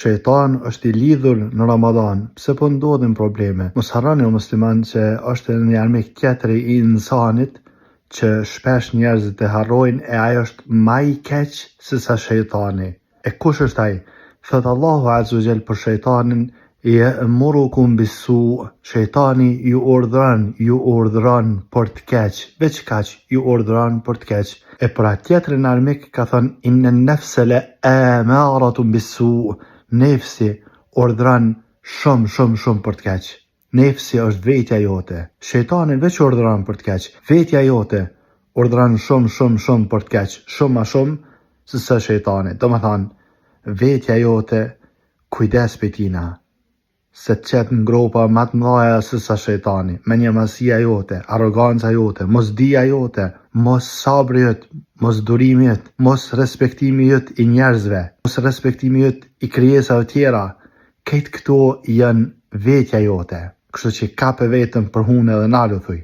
Shejtan është i lidhur në Ramadan, pse po ndodhin probleme? Mos harroni o musliman që është edhe një armik tjetër i insanit që shpesh njerëzit e harrojnë e ai është ma i keq se sa shejtani. E kush është ai? Thotë Allahu azze ve xhel për shejtanin Je'murukum bis-su, shejtani ju urdhëron, ju urdhëron për të keq, veç kaq, ju urdhëron për të keq. E për atë tjetrin armik ka thënë inne nefse le emaratun bis-su, nefsi urdhëron shumë, shumë, shumë për të keq. Nefsi është vetja jote. Shejtani veç urdhëron për të keq. Vetja jote urdhëron shumë, shumë, shumë për të keq, shumë ma shumë se sa shejtani. Domethanë, vetja jote Kujdes prej tina, se të qet në gropa ma të mdhaja se sa shejtani, mendjemadhësia jote, arroganca jote, mosdija jote, mos sabri yt, mos durimi yt, mos respektimi yt i njerëzve, mos respektimi yt i krijesave tjera, krejt këto janë vetja jote. Kështu që kape veten për hune edhe nalu thuj.